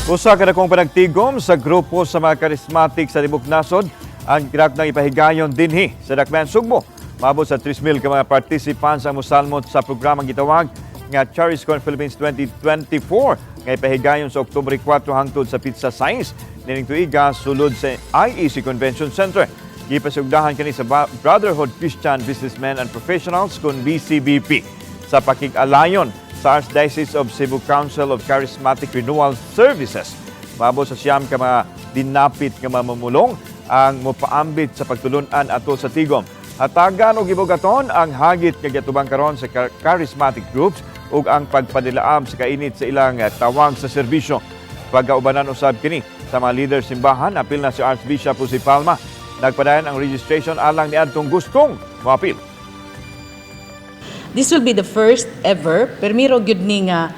Usa ka dakong panagtigom sa grupo sa mga charismatic sa libok nasod ang ng ipahigayon dinhi sa Dakbayan Sugbo. Maabot sa 3,000 ka mga participants ang mosalmot sa programang gitawag nga CharisCon Philippines 2024 nga ipahigayon sa Oktubre 4 hangtod sa petsa 6 nining tuiga sulod sa IEC Convention Center. Gipasugdahan kini sa Brotherhood Christian Businessmen and Professionals kun BCBP sa pakig-alayon sa Archdiocese of Cebu Council of Charismatic Renewal Services. Maabot sa 9 ka mga dinapit nga mamumulong ang mopaambit sa pagtulunan ato sa tigom. Hatagan og ibugaton ang hagit nga giatubang karon sa charismatic groups ug ang pagpadilaab sa kainit sa ilang tawag sa serbisyo. Pagkaubanan usab kini sa mga leader simbahan, apil na si Archbishop Jose Palma. Nagpadayon ang registration alang niadtong gustong moapil. This will be the first ever, permiro gyud ni nga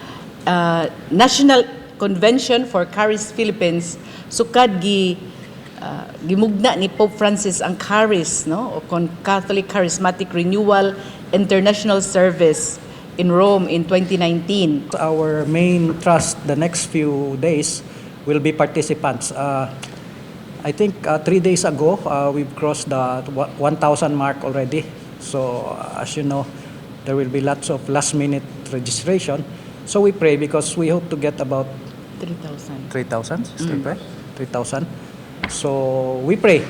National Convention for Charis Philippines sukad gi gimugna ni Pope Francis ang Charis, no, o kon Catholic Charismatic Renewal International Service in Rome in 2019. Our main thrust the next few days will be participants. I think 3 days ago, we've crossed the 1,000 mark already. So, as you know, there will be lots of last-minute registration. So we pray because we hope to get about 3,000. 3,000, Sister Pe? 3,000. So we pray